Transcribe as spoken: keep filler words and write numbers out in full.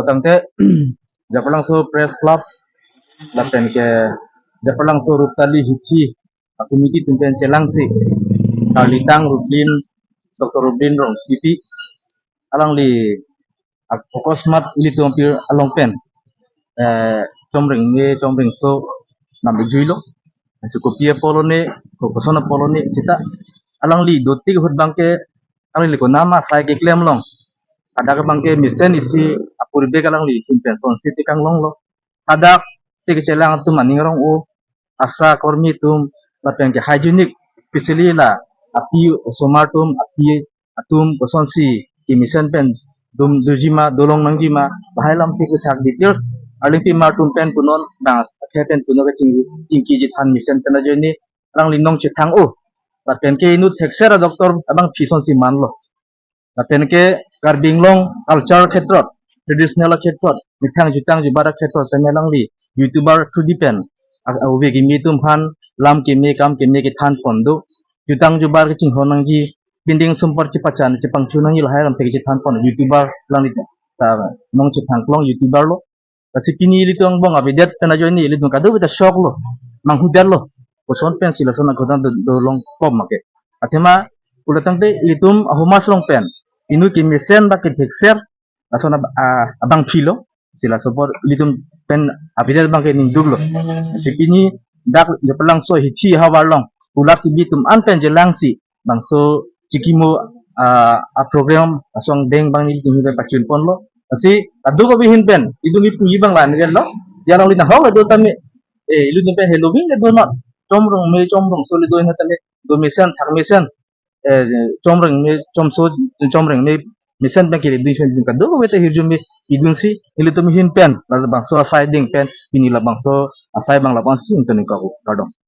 Tangte, Japralangso Press Club, lapen ke Japralangso Ruptali Hithi a committee atum pen chelangsi, Karlitang Rubin, Doctor Rubin Rongpipi, alangli ak-, okosmat ilitum apir along pen, eh, chomreng me, chomrengso nam ijuilo. Laso kopi apot lone, ko-, koson apot lone seta, alangli dotik ahut abangke, alangli konat ma asai keklem long. Hadak abangke mesen isi apor bek alangli ahin pen sonsi tekang longlo. Hadak te kechelang atum aning arong-o, ASHA kormi atum, lapen ke hygienic, especially la api osomar atum, api atum kosonsi kemesen pen dum dojima, dolong nangjima, lahai alam thik thak details arlengpi mar atum pen punon, bang athe pen punon kaching, chingki chethan mesen pen ajoine, alangli nong chethang-o. Lapen ke inut thekser a doctor abangpi sonsi manlo. Lapen ke Karbi Anglong culture khetrot, traditional khetrot, methang jutang jubar khetrot, seme alangli YouTuber through di pen, a, a, ove kimi atum aphan lam keme, kam keme kethan pon do. Jutang jubar kachinghon nangji, pinding sumpar chepachan, chepangchu nangji lahai alam thik chethan pon YouTuber alangli ta, ta nong chethang klong YouTuber lo. Lasi pini ilitum angbong avedet pen ajoine ilitum kadokave ta shock lo, manghudetlo. Koson pensi lason agodan do, dolong pom ma ke. Athema pulo tangte ilitum ahormu along pen inut kemesen dak kethekser lason ab-, a, abangpi lo. Si laso apor ilitum pen avedet abangke ningduklo. Lasi pini dak Japralangso Hithi ahavar along, Kulat T V atum an pen chelangsi, bangso chikimo, ah, a program asong deng abang nelitum ahin pen pachun ponlo. Lasi kadokave ahin pen, ilitum ipu ibang la nigel lo. Dia alangli nahok le do tame, eh, ilitum pen heloving le do not. Chomrong me, chomrongso le do ahin tame, do mesen, thak mesen, eh, chomreng me, chomso, chomreng me, mesen pen kiri dun pen kadokave ta hirjume idunsi, ilitum ahin pen, la bangso asai deng pen, pini la bangso asai abang la bangsi, ilitum ni kaku, kardom.